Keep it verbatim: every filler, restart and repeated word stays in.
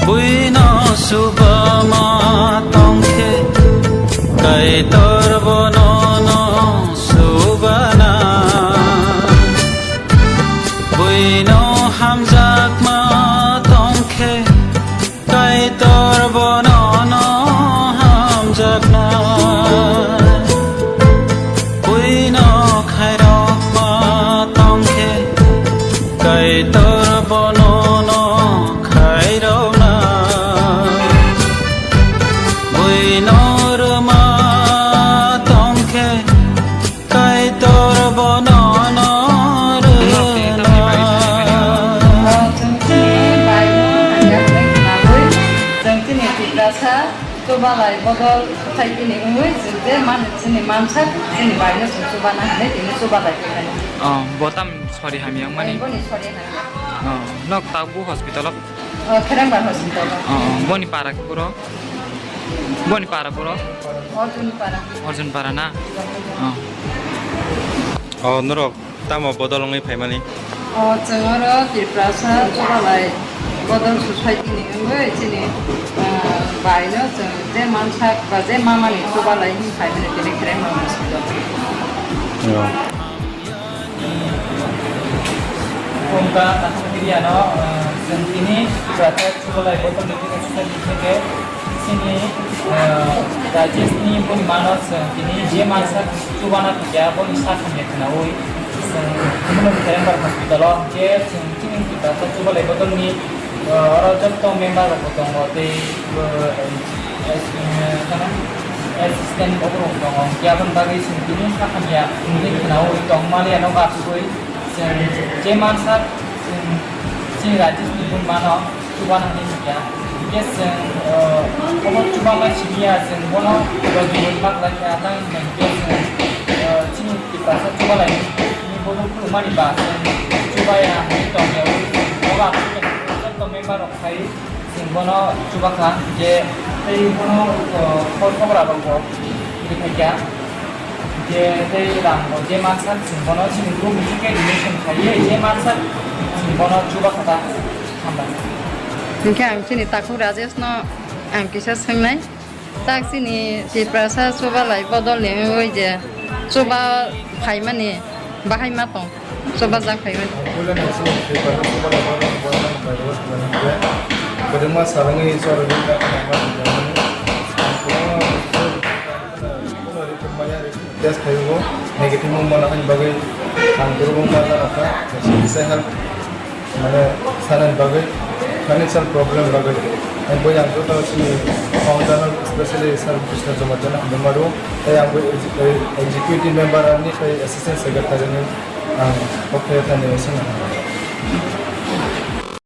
Buino subama tongkhe, Kaitor bono no subana. Buino hamjakma tongkhe, Kaitor bono no hamjakna. Buino khairokma tongkhe, Kaitor bono no khairokna. Buino rwma tongkhe, Kaitor bono no rwna. Chwng chini bai no hamya hwnwi khwnagwi, chwng chini Tiprasa chubalai bodol society ni wngwi chwng je mani chini mansak chini bai no chwng chubana hwnwi tini chubalai phaimani. Oh, bo tam sori hamya wngmani? Boni sori hamya. Oh, nok tabuk hospital o? Oh, Kherengbar hospital o. Oh, oh, boni para khe boro? Boni para boro? Arjun para. Arjun para na? Oh. Oh, norok tamo bodol wngwi phaimani? Oh, chwng oro Tiprasa chubalai bodol society ni wngwi chini, ah, bai no chwng je mansak ba je mamani chubalai wngwi phaimani tini Kherengbar hospital. Oh. Kongka Nathakiriano, ah, chwng tini Tiprasa chubalai bodol ni tini society theke chini, ah, Rajesh ni boni mano chwng tini je mansak chubana thangya boni sa thangya khwnawi chwng Kherengbar hospital o hwnkhe chwng chini Tiprasa chubalai bodol ni, ah, oro jotto member rok bo tongo tei, ah, As-, eh, assistant oborok tongo. Hwnkhe aboni bagwi chwng tini sakhamya hwnwi khwnaui tongmani ano gasugwi chwng je mansak chwng chini Rajesh ni bumano chubana hwnwi sankha. Hwnkhe chwng, eh, obo chubanai simiya chwng bono rojui mak lai kha tang hwnkhe chwng, eh, chini Tiprasa chubalaini bono khulumani ba chwng chubaya hwnwi tongya ui obo ang joto member rok khai. Chwng bono chubakha je tei bono, o, khor khobra rok bo rikhaikha je tei rang bo je mansak chwng bono chini group ni khe donation khaiwi je mansak chwng bono chubakha ta hambai. Hwnkhe ang chini takhuk Rajesh no ang kisa swngnai. Tak chini Tiprasa chubalai bodol ni wngwi je chuba phaimani bahai ma tong? Chuba jak phaiwi. Puila nang chini paper no chuba rok no borok no bai rok chuba nang khe. Kwbangma salangwi chwla ring ka kha nang ma nang khe. Ang kwbangma test khai o negative wng mano hani bagwi ang kwbangma jana kha. Kisa help mane sanani bagwi financial problem bagwi. Ang bui ang joto chini founder no specially sir Krishna Jamatia no hambai maro. Tei ang bui executive member ani tei assistant secretary ni ang kok khe thani swngo.